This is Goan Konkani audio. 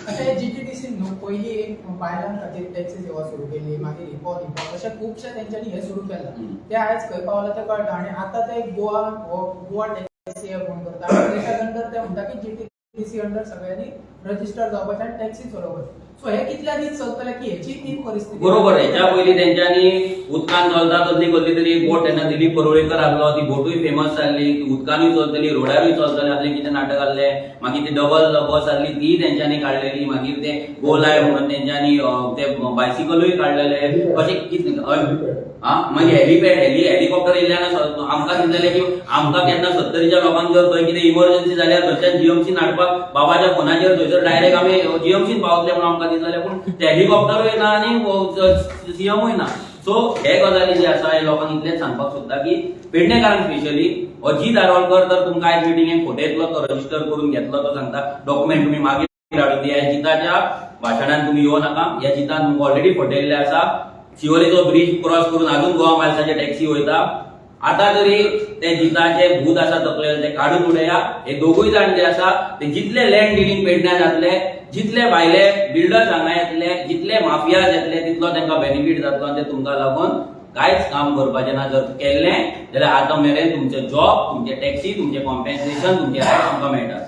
अशें जीटीटीसी न्हू, पयलीं एक बायलां खातीर टॅक्सी सेवा सुरू केली, मागीर हिपॉप हिपॉप अशें खुबशे तेंच्यांनी हें सुरू केलां. ते आयज खंय पावला तें कळटा. आनी आतां ते गोवा हो गोवा टॅक्सी हे फोन करता आनी तेच्या अंडर ते म्हणटा की जीटीटीसी अंडर सगळ्यांनी रजिस्टर जावपाचें आनी टॅक्सी चलोवपाची. सो हे कितल्या दीस चलतले की हेची ती परिस्थिती? बरोबर, हेच्या पयलीं तेंच्यांनी उदकान चलता तसली कसली तरी एक बोट तेन्ना दिलीप परुळेकर आहलो, ती बोटूय फेमस जाल्ली. ती उदकानूय चलतली, रोडारूय चलतली असलें कितें नाटक आहलें. मागीर ती डबल बस आहली, तीय तेंच्यांनी काडलेली. मागीर ते गोलाय म्हणून तेंच्यांनी ते बायसिकलूय काडलेले. अशें कितें हय. हा, मागीर हेलिपॅड, हेलिकॉप्टर येयल्यान आमकां दिसलें की आमकां केन्ना सत्तरीच्या लोकांक जर थंय कितें इमर्जन्सी जाल्यार थंयच्यान जीएमसीन हाडपाक बाबाच्या फोनाचेर थंयसर डायरेक्ट आमी जीएमसीन पावतले म्हणून आमकां दिसलें. पूण ते हेलिकॉप्टरूय ना आनी सीएमूय ना. सो हे गजाली जे आसा, हे लोकांक इतलेंच सांगपाक सोदता की पेडणेकारांक स्पेशली, अजीत आरोलकर तर तुमकां आयज मिटिंगेक फटयतलो. तो रजिस्टर करून घेतलो, तो सांगता डॉक्युमेंट तुमी मागीर हाडून दिया. ह्या जिताच्या भाशणान तुमी येवं नाका. ह्या जितान तुमकां ऑलरेडी फटयल्ले आसा. शिवोलेचो ब्रिज क्रॉस करून अजून गोवा मायल्साचे टॅक्सी वयता. आता तरी ते जिताचे भूत आसा तकलेर, ते काडून उडया. हे दोगूय जाण जे आसा ते जितले लँड डिलिंग पेडण्या जातले, जितले भायले बिल्डर्स हांगा येतले, जितले माफियाज येतले, तितलो तांकां बेनिफीट जातलो आनी ते तुमकां लागून कांयच काम करपाचें ना. जर केल्लें जाल्यार आतां मेरेन तुमचे जॉब, तुमचे टॅक्सी, तुमचे कॉम्पेन्सेशन, तुमचे रायट तुमकां मेळटा.